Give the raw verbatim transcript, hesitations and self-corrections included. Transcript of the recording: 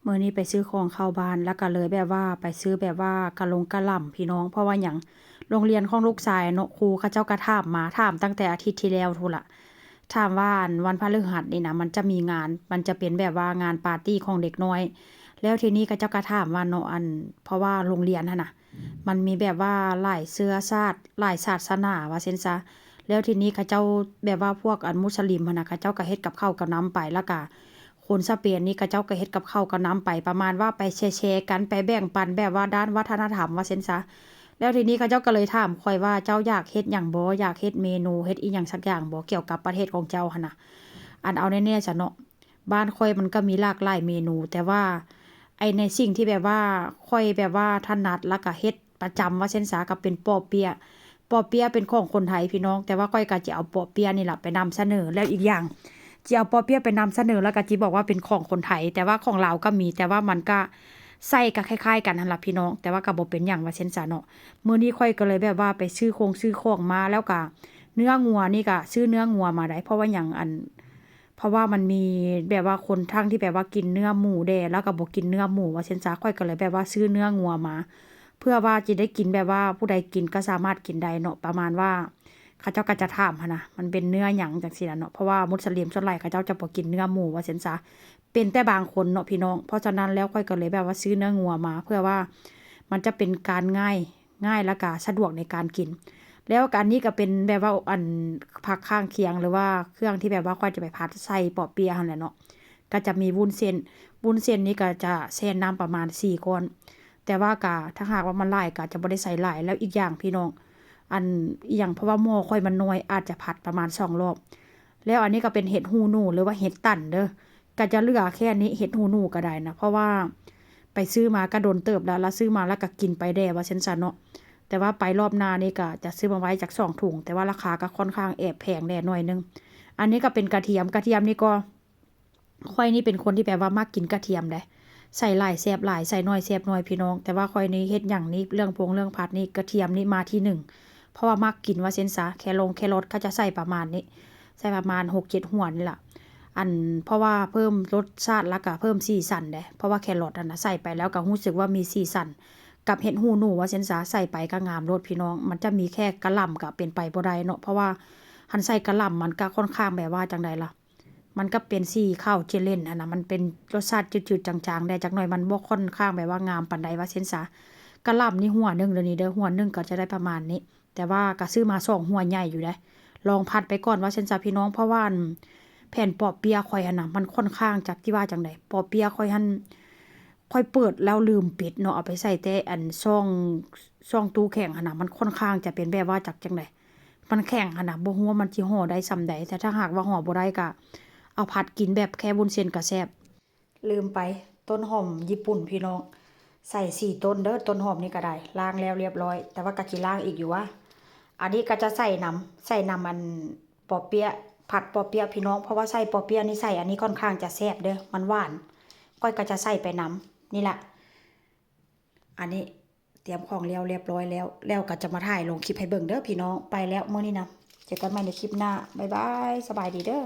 มื้อนี้ไปซื้อของเข้าบ้าน แล้วก็เลยแบบว่าไปซื้อแบบว่ากะหลงกะหล่ำพี่น้อง เพราะว่าหยัง โรงเรียนของลูกชายเนาะ ครูเขาเจ้าก็ถามมา ถามตั้งแต่อาทิตย์ที่แล้วพู้นล่ะ ถามว่า อัน วันพฤหัสนี่นะ มันจะมีงาน มันจะเป็นแบบว่างานปาร์ตี้ของเด็กน้อย แล้วทีนี้เขาเจ้าก็ถามว่าเนาะ อัน เพราะว่าโรงเรียนหั้นน่ะ มันมีแบบว่าหลายเชื้อชาติ หลายศาสนาว่าซั้นซะ แล้วทีนี้เขาเจ้าแบบว่าพวกอันมุสลิมหั้นน่ะ เขาเจ้าก็เฮ็ดกับข้าวกับน้ำไป แล้วก็คนสเปนนี่เขาเจ้าก็เฮ็ดกับข้าวกับน้ำไป ประมาณว่าไปแชร์ๆ กัน ไปแบ่งปันแบบว่าด้านวัฒนธรรมว่าซั้นซะ แล้วทีนี้เขาเจ้าก็เลยถามข้อยว่า เจ้าอยากเฮ็ดหยังบ่ อยากเฮ็ดเมนู เฮ็ดอิหยังสักอย่างบ่ เกี่ยวกับประเทศของเจ้าหั้นน่ะ อันเอาแน่ๆ ซะเนาะ บ้านข้อยมันก็มีหลากหลายเมนู แต่ว่าไอ้ในสิ่งที่แบบว่าข้อยแบบว่าถนัด แล้วก็เฮ็ดประจำว่าซั้นซะ ก็เป็นเปาะเปี๊ยะ เปาะเปี๊ยะเป็นของคนไทยพี่น้อง แต่ว่าข้อยก็จะเอาเปาะเปี๊ยะนี่ล่ะไปนำเสนอ แล้วอีกอย่าง จะเอาเปาะเปี๊ยะไปนำเสนอ แล้วก็จะบอกว่าเป็นของคนไทย แต่ว่าของลาวก็มี แต่ว่ามันก็ไส้ก็คล้ายๆ กันหั้นล่ะพี่น้อง แต่ว่าก็บ่เป็นหยังว่าซั้นซะเนาะ มื้อนี้ข้อยก็เลยแบบว่าไปซื้อคงซื้อของมา แล้วก็เนื้องัวนี่ก็ซื้อเนื้องัวมาได้ เพราะว่าหยัง อัน เพราะว่ามันมีแบบว่าคนทั้งที่แบบว่ากินเนื้อหมูแด่ แล้วก็บ่กินเนื้อหมูว่าซั้นซะ ข้อยก็เลยแบบว่าซื้อเนื้องัวมา เพื่อว่าจะได้กินแบบว่าผู้ใดกินก็สามารถกินได้เนาะ ประมาณว่าเขาเจ้าก็จะถามหั้นน่ะ มันเป็นเนื้อหยังจั่งซี้น่ะเนาะ เพราะว่ามุสลิมส่วนหลายเขาเจ้าจะบ่กินเนื้อหมูว่าซั้นซะ เป็นแต่บางคนเนาะพี่น้อง เพราะฉะนั้นแล้วข้อยก็เลยแบบว่าซื้อเนื้องัวมา เพื่อว่ามันจะเป็นการง่าย ง่ายแล้วก็สะดวกในการกิน แล้วก็อันนี้ก็เป็นแบบว่าอันผักข้างเคียง หรือว่าเครื่องที่แบบว่าข้อยจะไปผัดใส่เปาะเปี๊ยะหั้นแหละเนาะ ก็จะมีวุ้นเส้น วุ้นเส้นนี่ก็จะแช่น้ำประมาณสี่ก้อน แต่ว่าก็ถ้าหากว่ามันหลายก็จะบ่ได้ใส่หลาย แล้วอีกอย่างพี่น้อง อัน อีหยัง เพราะว่าหม้อข้อยมันน้อย อาจจะผัดประมาณสองรอบ แล้วอันนี้ก็เป็นเห็ดหูหนู หรือว่าเห็ดตันเด้อ ก็จะเหลือแค่นี้ เห็ดหูหนูก็ได้นะ เพราะว่าไปซื้อมาก็โดนเติบแล้ว แล้วซื้อมาแล้วก็กินไปแด่ว่าซั้นซะเนาะ แต่ว่าไปรอบหน้านี่ก็จะซื้อมาไว้จักสองถุง แต่ว่าราคาก็ค่อนข้างแอบแพงแด่หน่อยหนึ่ง อันนี้ก็เป็นกระเทียม กระเทียมนี่ก็ ข้อยนี่เป็นคนที่แบบว่ามักกินกระเทียมเด้ ใส่หลายแซ่บหลาย ใส่น้อยแซ่บน้อยพี่น้อง แต่ว่าข้อยนี่เฮ็ดหยังนี่ เรื่องพงเรื่องผัดนี่ กระเทียมนี่มาที่หนึ่ง เพราะว่ามักกินว่าซั้นซะ แคลงแครอทก็จะใส่ประมาณนี้ ใส่ประมาณหกเจ็ดหัวนี่ล่ะ อัน เพราะว่าเพิ่มรสชาติแล้วก็เพิ่มสีสันเด้ เพราะว่าแครอทหั้นน่ะใส่ไปแล้วก็รู้สึกว่ามีสีสัน กับเห็ดหูหนูว่าซั้นซะ ใส่ไปก็งามโลดพี่น้อง มันจะมีแค่กะหล่ำก็เป็นไปบ่ได้เนาะ เพราะว่าหั้นใส่กะหล่ำมันก็ค่อนข้างแบบว่าจั่งใดล่ะ มันก็เป็นสีขาวเจเล่นหั้นน่ะ มันเป็นรสชาติจืดๆ จางๆ แด่จักหน่อย มันบ่ค่อนข้างแบบว่างามปานใดว่าซั้นซะ กะหล่ำนี่หัวหนึ่งเดี๋ยวนี้เด้อ หัวหนึ่งก็จะได้ประมาณนี้ แต่ว่าก็ซื้อมาสองหัวใหญ่อยู่เด้ ลองผัดไปก่อนว่าซั้นซะพี่น้อง เพราะว่าอัน แผ่นเปาะเปี๊ยะข้อยหั้นน่ะ มันค่อนข้างจักสิว่าจั่งใด เปาะเปี๊ยะข้อยหั้น ข้อยเปิดแล้วลืมปิดเนาะ เอาไปใส่แต่อันซ่อง ซ่องตู้แข็งหั้นน่ะ มันค่อนข้างจะเป็นแบบว่าจักจั่งใด มันแข็งหั้นน่ะ บ่ฮู้ว่ามันสิห่อได้ส่ำใด แต่ถ้าหากว่าห่อบ่ได้ก็เอาผัดกินแบบแค่วุ้นเส้นก็แซ่บ ลืมไป ต้นหอมญี่ปุ่นพี่น้อง ใส่สี่ต้นเด้อ ต้นหอมนี่ก็ได้ ล้างแล้วเรียบร้อย แต่ว่าก็สิล้างอีกอยู่วะ อันนี้ก็จะใส่นำ ใส่นำอันเปาะเปี๊ยะ ผัดเปาะเปี๊ยะพี่น้อง เพราะว่าใส่เปาะเปี๊ยะนี่ใส่อันนี้ค่อนข้างจะแซ่บเด้อ มันหวาน ข้อยก็จะใส่ไปนำ นี่ล่ะ อันนี้เตรียมของแล้วเรียบร้อยแล้ว แล้วก็จะมาถ่ายลงคลิปให้เบิ่งเด้อพี่น้อง ไปแล้วมื้อนี้นะ เจอกันใหม่ในคลิปหน้า บ๊ายบาย สบายดีเด้อ